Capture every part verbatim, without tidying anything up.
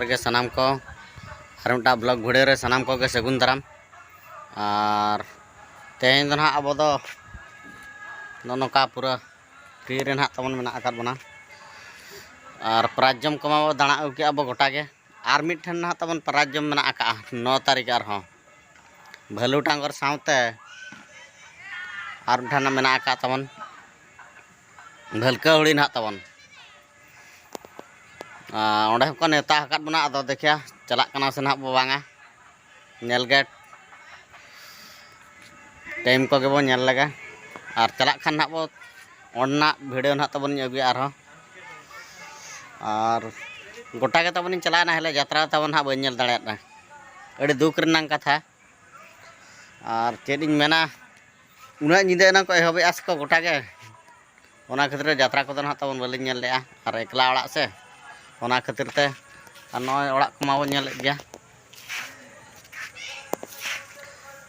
ᱨᱮᱜᱮ ᱥᱟᱱᱟᱢ ᱠᱚ ᱟᱨ ᱢᱤᱫᱴᱟᱝ ᱵᱞᱚᱜ ᱵᱷᱤᱰᱤᱭᱳ ᱨᱮ ᱥᱟᱱᱟᱢ ᱠᱚᱜᱮ ᱥᱟᱹᱜᱩᱱ ᱫᱟᱨᱟᱢ᱾ ᱟᱨ ᱛᱮᱦᱮᱧ ᱫᱚ ᱱᱟᱦᱟᱜ ᱟᱵᱚ ᱫᱚ ᱱᱚᱜᱼᱚ ᱱᱚᱝᱠᱟ ᱯᱩᱨᱟᱹ ᱯᱷᱨᱤ ᱨᱮ ᱱᱟᱦᱟᱜ ᱛᱟᱵᱚᱱ ᱢᱮᱱᱟᱜ ᱟᱠᱟᱫ ᱵᱚᱱᱟ᱾ ᱟᱨ ᱯᱨᱟᱭᱤᱡᱽ ᱡᱚᱢ ᱠᱚᱢᱟ ᱵᱚ ᱫᱟᱬᱟ ᱟᱹᱜᱩ ᱠᱮᱜᱼᱟ ᱵᱚ ᱜᱚᱴᱟ ᱜᱮ᱾ ᱟᱨ ᱢᱤᱫ ᱴᱷᱮᱱ ᱱᱟᱦᱟᱜ ᱛᱟᱵᱚᱱ ᱯᱨᱟᱭᱤᱡᱽ ᱡᱚᱢ ᱢᱮᱱᱟᱜ ᱟᱠᱟᱫᱼᱟ ᱱᱚ ᱛᱟᱹᱨᱤᱠᱷ ᱟᱨᱦᱚᱸ᱾ ᱵᱷᱟᱹᱞᱩ ᱴᱟᱸᱜᱚᱨ ᱥᱟᱶᱛᱮ ᱟᱨ ᱢᱤᱫ ᱴᱷᱮᱱ ᱢᱮᱱᱟᱜ ᱟᱠᱟᱫ ᱛᱟᱵᱚᱱ ᱵᱷᱟᱹᱞᱠᱟᱹ ᱦᱩᱲᱤ ᱱᱟᱦᱟᱜ ᱛᱟᱵᱚᱱ᱾ ᱟᱨ ᱚᱸᱰᱮ ᱦᱚᱸᱠᱚ ᱱᱮᱣᱛᱟ ᱟᱠᱟᱫ ᱵᱚᱱᱟ, ᱟᱫᱚ ᱫᱮᱠᱷᱮᱭᱟ ᱪᱟᱞᱟᱜ ᱠᱟᱱᱟ ᱥᱮ ᱱᱟᱦᱟᱜ ᱵᱚ ᱵᱟᱝᱟ᱾ ᱧᱮᱞ ᱜᱮ ᱴᱟᱭᱤᱢ ᱠᱚᱜᱮ ᱵᱚ ᱧᱮᱞ ᱞᱮᱜᱮ, ᱟᱨ ᱪᱟᱞᱟᱜ ᱠᱷᱟᱱ ᱱᱟᱦᱟᱜ ᱵᱚ ᱚᱸᱰᱮᱱᱟᱜ ᱵᱷᱤᱰᱤᱭᱳ ᱱᱟᱦᱟᱜ ᱛᱟᱵᱚᱱᱤᱧ ᱟᱹᱜᱩᱭᱟ ᱟᱨᱦᱚᱸ᱾ ᱟᱨ ᱜᱚᱴᱟ ᱜᱮ ᱛᱟᱵᱚᱱᱤᱧ ᱪᱟᱞᱟᱣᱮᱱᱟ, ᱦᱮᱞᱮ ᱡᱟᱛᱨᱟ ᱛᱟᱵᱚᱱ ᱱᱟᱦᱟᱜ ᱵᱟᱹᱧ ᱧᱮᱞ ᱫᱟᱲᱮᱭᱟᱫᱼᱟ᱾ ᱟᱹᱰᱤ ᱫᱩᱠ ᱨᱮᱱᱟᱝ ᱠᱟᱛᱷᱟ᱾ ᱟᱨ ᱪᱮᱫ ᱤᱧ ᱢᱮᱱᱟ, ᱩᱱᱟᱹᱜ ᱧᱤᱫᱟᱹ ᱮᱱᱟᱝ ᱠᱚ ᱮᱦᱚᱵᱮᱜᱼᱟ ᱥᱮᱠᱚ ᱜᱚᱴᱟ ᱜᱮ, ᱚᱱᱟ ᱠᱷᱟᱹᱛᱤᱨ ᱛᱮ ᱡᱟᱛᱨᱟ ᱠᱚᱫᱚ ᱱᱟᱦᱟᱜ ᱛᱟᱵᱚᱱ ᱵᱟᱹᱞᱤᱧ ᱧᱮᱞ ᱞᱮᱜᱼᱟ᱾ ᱟᱨ ᱮᱠᱞᱟ ᱚᱲᱟᱜ ᱥᱮ, ᱚᱱᱟ ᱠᱷᱟᱹᱛᱤᱨ ᱛᱮ᱾ ᱟᱨ ᱱᱚᱜᱼᱚᱭ ᱚᱲᱟᱜ ᱠᱚᱢᱟ ᱵᱚᱱ ᱧᱮᱞᱮᱫ ᱜᱮᱭᱟ᱾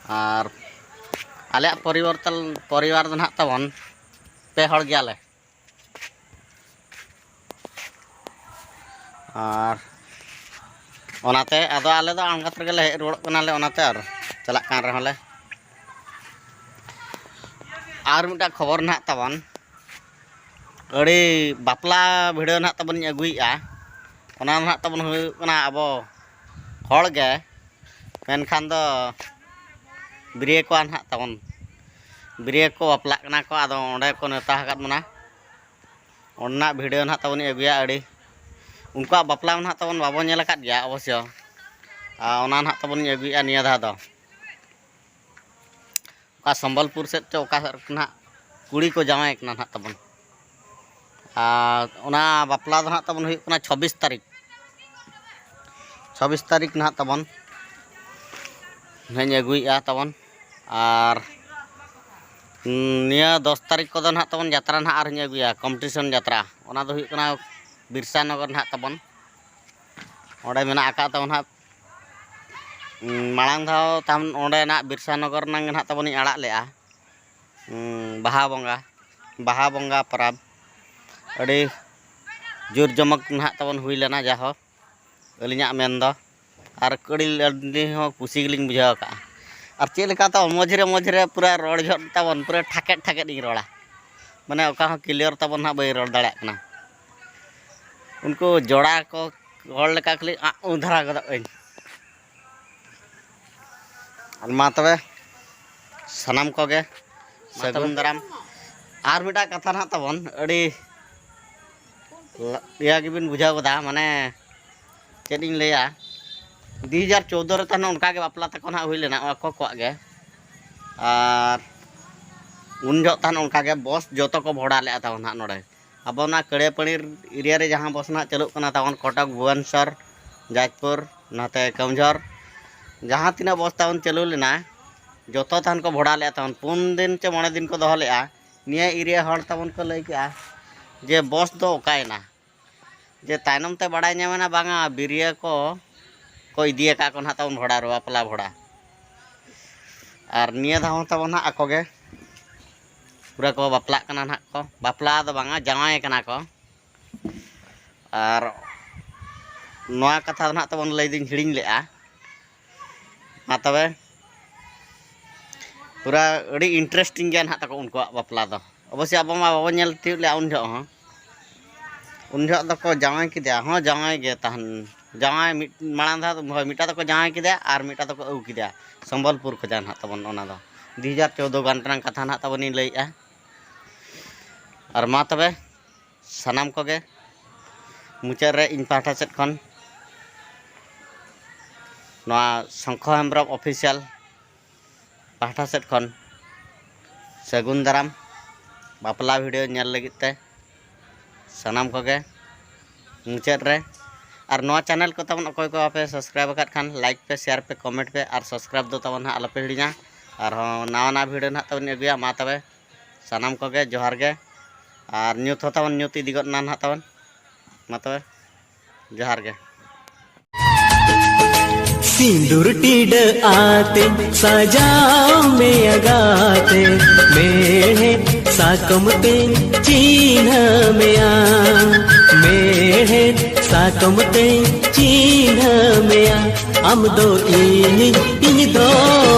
ᱟᱨ ᱟᱞᱮᱭᱟᱜ ᱯᱚᱨᱤᱵᱟᱨ ᱛᱟᱞ-, ᱯᱚᱨᱤᱵᱟᱨ ᱫᱚ ᱱᱟᱦᱟᱜ ᱛᱟᱵᱚᱱ ᱯᱮ ᱦᱚᱲ ᱜᱮᱭᱟᱞᱮ᱾ ᱟᱨ ᱚᱱᱟᱛᱮ ᱟᱫᱚ ᱟᱞᱮ ᱫᱚ ᱟᱬᱜᱟᱛ ᱨᱮᱜᱮ ᱞᱮ ᱦᱮᱡ ᱨᱩᱣᱟᱹᱲᱚᱜ ᱠᱟᱱᱟᱞᱮ, ᱚᱱᱟᱛᱮ ᱟᱨ ᱪᱟᱞᱟᱜ ᱠᱟᱱ ᱨᱮᱦᱚᱸ ᱞᱮ᱾ ᱟᱨ ᱢᱤᱫᱴᱟᱝ ᱠᱷᱚᱵᱚᱨ ᱱᱟᱦᱟᱜ ᱛᱟᱵᱚᱱ, ᱟᱹᱰᱤ ᱵᱟᱯᱞᱟ ᱵᱷᱤᱰᱤᱭᱳ ᱱᱟᱦᱟᱜ ᱛᱟᱵᱚᱱ ᱤᱧ ᱟᱹᱜᱩᱭᱮᱫᱼᱟ᱾ ᱚᱱᱟ ᱱᱟᱦᱟᱜ ᱛᱟᱵᱚᱱ ᱦᱩᱭᱩᱜ ᱠᱟᱱᱟ ᱟᱵᱚ ᱦᱚᱲ ᱜᱮ, ᱢᱮᱱᱠᱷᱟᱱ ᱫᱚ ᱵᱤᱨᱭᱟᱹ ᱠᱚᱣᱟᱜ ᱱᱟᱦᱟᱜ ᱛᱟᱵᱚᱱ, ᱵᱤᱨᱭᱟᱹ ᱠᱚ ᱵᱟᱯᱞᱟᱜ ᱠᱟᱱᱟ ᱠᱚ, ᱟᱫᱚ ᱚᱸᱰᱮ ᱠᱚ ᱱᱮᱣᱛᱟ ᱟᱠᱟᱫ ᱵᱚᱱᱟ᱾ ᱚᱸᱰᱮᱱᱟᱜ ᱵᱷᱤᱰᱤᱭᱳ ᱱᱟᱦᱟᱜ ᱛᱟᱵᱚᱱᱤᱧ ᱟᱹᱜᱩᱭᱟ᱾ ᱟᱹᱰᱤ, ᱩᱱᱠᱩᱣᱟᱜ ᱵᱟᱯᱞᱟ ᱢᱟ ᱱᱟᱦᱟᱜ ᱛᱟᱵᱚᱱ ᱵᱟᱵᱚᱱ ᱧᱮᱞ ᱟᱠᱟᱫ ᱜᱮᱭᱟ ᱚᱵᱚᱥᱥᱚ, ᱟᱨ ᱚᱱᱟ ᱱᱟᱦᱟᱜ ᱛᱟᱵᱚᱱᱤᱧ ᱟᱹᱜᱩᱭᱮᱫᱼᱟ ᱱᱤᱭᱟᱹ ᱫᱷᱟᱣ ᱫᱚ᱾ ᱚᱠᱟ ᱥᱚᱢᱵᱚᱞᱯᱩᱨ ᱥᱮᱫ ᱪᱚ ᱚᱠᱟ ᱥᱮᱫ ᱨᱮ ᱱᱟᱦᱟᱜ ᱠᱩᱲᱤ ᱠᱚ ᱡᱟᱶᱟᱭ ᱠᱟᱱᱟ ᱱᱟᱦᱟᱜ ᱛᱟᱵᱚᱱ᱾ ᱟᱨ ᱚᱱᱟ ᱵᱟᱯᱞᱟ ᱫᱚ ᱱᱟᱦᱟᱜ ᱛᱟᱵᱚᱱ ᱦᱩᱭᱩᱜ ᱠᱟᱱᱟ ᱪᱷᱚᱵᱵᱤᱥ ᱛᱟᱹᱨᱤᱠᱷ, ᱪᱷᱚᱵᱵᱤᱥ ᱛᱟᱹᱨᱤᱠᱷ ᱱᱟᱦᱟᱜ ᱛᱟᱵᱚᱱ ᱱᱟᱦᱟᱜ ᱤᱧ ᱟᱹᱜᱩᱭᱮᱫᱼᱟ ᱛᱟᱵᱚᱱ᱾ ᱟᱨ ᱱᱤᱭᱟᱹ ᱫᱚᱥ ᱛᱟᱹᱨᱤᱠᱷ ᱠᱚᱫᱚ ᱱᱟᱦᱟᱜ ᱛᱟᱵᱚᱱ ᱡᱟᱛᱨᱟ ᱱᱟᱦᱟᱜ ᱟᱨᱦᱚᱸᱧ ᱟᱹᱜᱩᱭᱟ, ᱠᱚᱢᱯᱤᱴᱤᱥᱚᱱ ᱡᱟᱛᱨᱟ᱾ ᱚᱱᱟ ᱫᱚ ᱦᱩᱭᱩᱜ ᱠᱟᱱᱟ ᱵᱤᱨᱥᱟ ᱱᱚᱜᱚᱨ ᱱᱟᱦᱟᱜ ᱛᱟᱵᱚᱱ, ᱚᱸᱰᱮ ᱢᱮᱱᱟᱜ ᱟᱠᱟᱫ ᱛᱟᱵᱚᱱ ᱦᱟᱸᱜ᱾ ᱢᱟᱲᱟᱝ ᱫᱷᱟᱣ ᱛᱟᱢ ᱚᱸᱰᱮᱱᱟᱜ ᱵᱤᱨᱥᱟ ᱱᱚᱜᱚᱨ ᱨᱮᱱᱟᱝ ᱜᱮ ᱱᱟᱦᱟᱜ ᱛᱟᱵᱚᱱᱤᱧ ᱟᱲᱟᱜ ᱞᱮᱜᱼᱟ᱾ ᱵᱟᱦᱟ ᱵᱚᱸᱜᱟ, ᱵᱟᱦᱟ ᱵᱚᱸᱜᱟ ᱯᱚᱨᱚᱵᱽ ᱟᱹᱰᱤ ᱡᱳᱨ ᱡᱚᱢᱚᱠ ᱱᱟᱦᱟᱜ ᱛᱟᱵᱚᱱ ᱦᱩᱭ ᱞᱮᱱᱟ᱾ ᱡᱟᱦᱳ, ᱟᱹᱞᱤᱧᱟᱜ ᱢᱮᱱ ᱫᱚ᱾ ᱟᱨ ᱟᱹᱰᱤ, ᱟᱹᱞᱤᱧ ᱦᱚᱸ ᱠᱩᱥᱤ ᱜᱮᱞᱤᱧ ᱵᱩᱡᱷᱟᱹᱣ ᱟᱠᱟᱫᱼᱟ᱾ ᱟᱨ ᱪᱮᱫ ᱞᱮᱠᱟ ᱛᱚ ᱢᱚᱡᱽ ᱨᱮ ᱢᱚᱡᱽ ᱨᱮ ᱯᱩᱨᱟᱹ ᱨᱚᱲ ᱡᱷᱚᱜ ᱛᱟᱵᱚᱱ, ᱯᱩᱨᱟᱹ ᱴᱷᱟᱠᱮᱫ ᱴᱷᱟᱠᱮᱫ ᱤᱧ ᱨᱚᱲᱟ, ᱢᱟᱱᱮ ᱚᱠᱟ ᱦᱚᱸ ᱠᱞᱤᱭᱟᱨ ᱛᱟᱵᱚᱱ ᱦᱟᱸᱜ ᱵᱟᱹᱧ ᱨᱚᱲ ᱫᱟᱲᱮᱭᱟᱜ ᱠᱟᱱᱟ᱾ ᱩᱱᱠᱩ ᱡᱚᱲᱟ ᱠᱚ ᱦᱚᱲ ᱞᱮᱠᱟ ᱠᱷᱟᱹᱞᱤ ᱟᱜ ᱩ ᱫᱷᱟᱨᱟ ᱜᱚᱫᱚᱜ ᱟᱹᱧ᱾ ᱟᱨ ᱢᱟ ᱛᱚᱵᱮ ᱥᱟᱱᱟᱢ ᱠᱚᱜᱮ ᱥᱟᱹᱜᱩᱱ ᱫᱟᱨᱟᱢ᱾ ᱟᱨ ᱢᱤᱫᱴᱟᱝ ᱠᱟᱛᱷᱟ ᱱᱟᱦᱟᱜ ᱛᱟᱵᱚᱱ, ᱟᱹᱰᱤ ᱞᱟ-, ᱤᱭᱟᱹ ᱜᱮᱵᱤᱱ ᱵᱩᱡᱷᱟᱹᱣ ᱜᱚᱫᱟ, ᱢᱟᱱᱮ ᱪᱮᱫ ᱤᱧ ᱞᱟᱹᱭᱟ, ᱫᱩ ᱦᱟᱡᱟᱨ ᱪᱳᱫᱽᱫᱳ ᱨᱮ ᱛᱟᱦᱮᱱ ᱚᱱᱠᱟᱜᱮ ᱵᱟᱯᱞᱟ ᱛᱟᱠᱚ ᱱᱟᱦᱟᱜ ᱦᱩᱭ ᱞᱮᱱᱟ ᱟᱠᱚ ᱠᱚᱣᱟᱜ ᱜᱮ᱾ ᱟᱨ ᱩᱱ ᱡᱚᱦᱚᱜ ᱛᱟᱦᱮᱱ ᱚᱱᱠᱟᱜᱮ ᱵᱚᱥ ᱡᱚᱛᱚ ᱠᱚ ᱵᱷᱚᱲᱟ ᱞᱮᱫᱼᱟ ᱛᱟᱵᱚᱱ ᱱᱟᱦᱟᱜ ᱱᱚᱰᱮ᱾ ᱟᱵᱚ ᱚᱱᱟ ᱠᱟᱹᱲᱤᱭᱟᱹᱯᱟᱹᱲᱤ ᱮᱨᱤᱭᱟ ᱨᱮ ᱡᱟᱦᱟᱸ ᱵᱚᱥ ᱱᱟᱦᱟᱜ ᱪᱟᱹᱞᱩᱜ ᱠᱟᱱᱟ ᱛᱟᱵᱚᱱ, ᱠᱚᱴᱚᱠ, ᱵᱷᱩᱵᱚᱱᱮᱥᱚᱨ, ᱡᱟᱡᱽᱯᱩᱨ, ᱱᱚᱛᱮ ᱠᱟᱹᱢᱡᱷᱚᱨ, ᱡᱟᱦᱟᱸ ᱛᱤᱱᱟᱹᱜ ᱵᱚᱥ ᱛᱟᱵᱚᱱ ᱪᱟᱹᱞᱩ ᱞᱮᱱᱟ, ᱡᱚᱛᱚ ᱛᱟᱦᱮᱱ ᱠᱚ ᱵᱷᱚᱲᱟ ᱞᱮᱫᱼᱟ ᱛᱟᱵᱚᱱ, ᱯᱩᱱ ᱫᱤᱱ ᱪᱮ ᱢᱚᱬᱮ ᱫᱤᱱ ᱠᱚ ᱫᱚᱦᱚ ᱞᱮᱫᱼᱟ᱾ ᱱᱤᱭᱟᱹ ᱮᱨᱤᱭᱟ ᱦᱚᱲ ᱛᱟᱵᱚᱱ ᱠᱚ ᱞᱟᱹᱭ ᱠᱮᱜᱼᱟ ᱡᱮ ᱵᱚᱥ ᱫᱚ ᱚᱠᱟᱭᱮᱱᱟ? ᱡᱮ ᱛᱟᱭᱱᱚᱢ ᱛᱮ ᱵᱟᱲᱟᱭ ᱧᱟᱢᱮᱱᱟ ᱵᱟᱝᱟ ᱵᱤᱨᱤᱭᱟᱹ ᱠᱚ ᱠᱚ ᱤᱫᱤᱭᱟᱠᱟᱫ ᱠᱚ ᱱᱟᱦᱟᱜ ᱛᱟᱵᱚᱱ ᱵᱷᱚᱲᱟ ᱨᱮ, ᱵᱟᱯᱞᱟ ᱵᱷᱚᱲᱟ᱾ ᱟᱨ ᱱᱤᱭᱟᱹ ᱫᱷᱟᱣ ᱦᱚᱸ ᱛᱟᱵᱚᱱ ᱱᱟᱦᱟᱜ ᱟᱠᱚ ᱜᱮ ᱯᱩᱨᱟᱹ ᱠᱚ ᱵᱟᱯᱞᱟᱜ ᱠᱟᱱᱟ ᱱᱟᱦᱟᱜ ᱠᱚ, ᱵᱟᱯᱞᱟ ᱫᱚ ᱵᱟᱝᱟ, ᱡᱟᱶᱟᱭ ᱠᱟᱱᱟ ᱠᱚ᱾ ᱟᱨ ᱱᱚᱣᱟ ᱠᱟᱛᱷᱟ ᱫᱚ ᱱᱟᱦᱟᱜ ᱛᱟᱵᱚᱱ ᱞᱟᱹᱭ ᱫᱩᱧ ᱦᱤᱲᱤᱧ ᱞᱮᱜᱼᱟ᱾ ᱢᱟ ᱛᱚᱵᱮ, ᱯᱩᱨᱟᱹ ᱟᱹᱰᱤ ᱤᱱᱴᱟᱨᱮᱥᱴᱤᱝ ᱜᱮᱭᱟ ᱱᱟᱦᱟᱜ ᱛᱟᱠᱚ ᱩᱱᱠᱩᱣᱟᱜ ᱵᱟᱯᱞᱟ ᱫᱚ᱾ ᱚᱵᱚᱥᱥᱳᱭ ᱟᱵᱚ ᱢᱟ ᱵᱟᱵᱚᱱ ᱧᱮᱞ ᱛᱤᱭᱳᱜ ᱞᱮᱜᱼᱟ ᱩᱱ ᱡᱚᱦᱚᱜ ᱦᱚᱸ᱾ ᱩᱱ ᱡᱚᱦᱚᱜ ᱫᱚᱠᱚ ᱡᱟᱶᱟᱭ ᱠᱮᱫᱮᱭᱟ, ᱦᱚᱸ ᱡᱟᱶᱟᱭ ᱜᱮ ᱛᱟᱦᱮᱱ, ᱡᱟᱶᱟᱭ ᱢᱤᱫ, ᱢᱟᱲᱟᱝ ᱫᱷᱟᱣ ᱫᱚ, ᱦᱳᱭ, ᱢᱤᱫᱴᱟᱝ ᱫᱚᱠᱚ ᱡᱟᱶᱟᱭ ᱠᱮᱫᱮᱭᱟ ᱟᱨ ᱢᱤᱫᱴᱟᱝ ᱫᱚᱠᱚ ᱟᱹᱜᱩ ᱠᱮᱫᱮᱭᱟ ᱥᱚᱢᱵᱚᱞᱯᱩᱨ ᱠᱷᱚᱱᱟᱜ ᱱᱟᱦᱟᱜ ᱛᱟᱵᱚᱱ᱾ ᱚᱱᱟ ᱫᱚ ᱫᱩ ᱦᱟᱡᱟᱨ ᱪᱳᱫᱽᱫᱳ ᱜᱟᱱ ᱨᱮᱱᱟᱜ ᱠᱟᱛᱷᱟ ᱱᱟᱦᱟᱜ ᱛᱟᱵᱚᱱᱤᱧ ᱞᱟᱹᱭᱮᱜᱼᱟ᱾ ᱟᱨ ᱢᱟ ᱛᱚᱵᱮ ᱥᱟᱱᱟᱢ ᱠᱚᱜᱮ ᱢᱩᱪᱟᱹᱫ ᱨᱮ ᱤᱧ ᱯᱟᱦᱴᱟ ᱥᱮᱫ ᱠᱷᱚᱱ ᱱᱚᱣᱟ ᱥᱚᱝᱠᱷᱚ ᱦᱮᱢᱵᱨᱚᱢ ᱚᱯᱷᱤᱥᱤᱭᱟᱞ ᱯᱟᱦᱴᱟ ᱥᱮᱫ ᱠᱷᱚᱱ ᱥᱟᱹᱜᱩᱱ ᱫᱟᱨᱟᱢ ᱵᱟᱯᱞᱟ ᱵᱷᱤᱰᱤᱭᱳ ᱧᱮᱞ ᱞᱟᱹᱜᱤᱫ ᱛᱮ ᱥᱟᱱᱟᱢ ᱠᱚᱜᱮ ᱢᱩᱪᱟᱹᱫ ᱨᱮ᱾ ᱟᱨ ᱱᱚᱣᱟ ᱪᱮᱱᱮᱞ ᱠᱚ ᱛᱟᱵᱚᱱ ᱚᱠᱚᱭ ᱠᱚ ᱵᱟᱯᱮ ᱥᱟᱵᱥᱠᱨᱟᱭᱤᱵ ᱟᱠᱟᱫ ᱠᱷᱟᱱ ᱞᱟᱭᱤᱠ ᱯᱮ, ᱥᱮᱭᱟᱨ ᱯᱮ, ᱠᱚᱢᱮᱱᱴ ᱯᱮ ᱟᱨ ᱥᱟᱵᱥᱠᱨᱟᱭᱤᱵ ᱫᱚ ᱛᱟᱵᱚᱱ ᱦᱟᱸᱜ ᱟᱞᱚᱯᱮ ᱦᱤᱲᱤᱧᱟ᱾ ᱟᱨᱦᱚᱸ ᱱᱟᱣᱟ ᱱᱟᱣᱟ ᱵᱷᱤᱰᱤᱭᱳ ᱱᱟᱦᱟᱜ ᱛᱟᱵᱚᱱ ᱟᱹᱜᱩᱭᱟ᱾ ᱢᱟ ᱛᱚᱵᱮ ᱥᱟᱱᱟᱢ ᱠᱚᱜᱮ ᱡᱚᱦᱟᱨ ᱜᱮ᱾ ᱟᱨ ᱧᱩᱛ ᱦᱚᱸ ᱛᱟᱵᱚᱱ ᱧᱩᱛ ᱤᱫᱤ ᱜᱚᱫ ᱮᱱᱟ ᱱᱟᱦᱟᱜ ᱛᱟᱵᱚᱱ᱾ ᱢᱟ ᱛᱚᱵᱮ ᱡᱚᱦᱟᱨ ᱜᱮ᱾ ᱥᱤᱸᱫᱩᱨ ᱴᱤᱰᱟᱹᱜ ᱟᱛᱮ ᱥᱟᱡᱟᱣ ᱢᱮᱭᱟ ᱜᱟᱛᱮ, ᱢᱮᱲᱦᱮᱫ ᱥᱟᱠᱚᱢ ᱛᱮ ᱪᱤᱱᱦᱟᱹ ᱢᱮᱭᱟ, ᱢᱮᱲᱦᱮᱫ ᱥᱟᱠᱚᱢ ᱛᱮ ᱪᱤᱱᱦᱟᱹ ᱪᱤᱱᱦᱟᱹ ᱢᱮᱭᱟ, ᱟᱢ ᱫᱚ ᱤᱧ, ᱤᱧ ᱫᱚ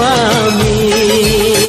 ᱟᱢ᱾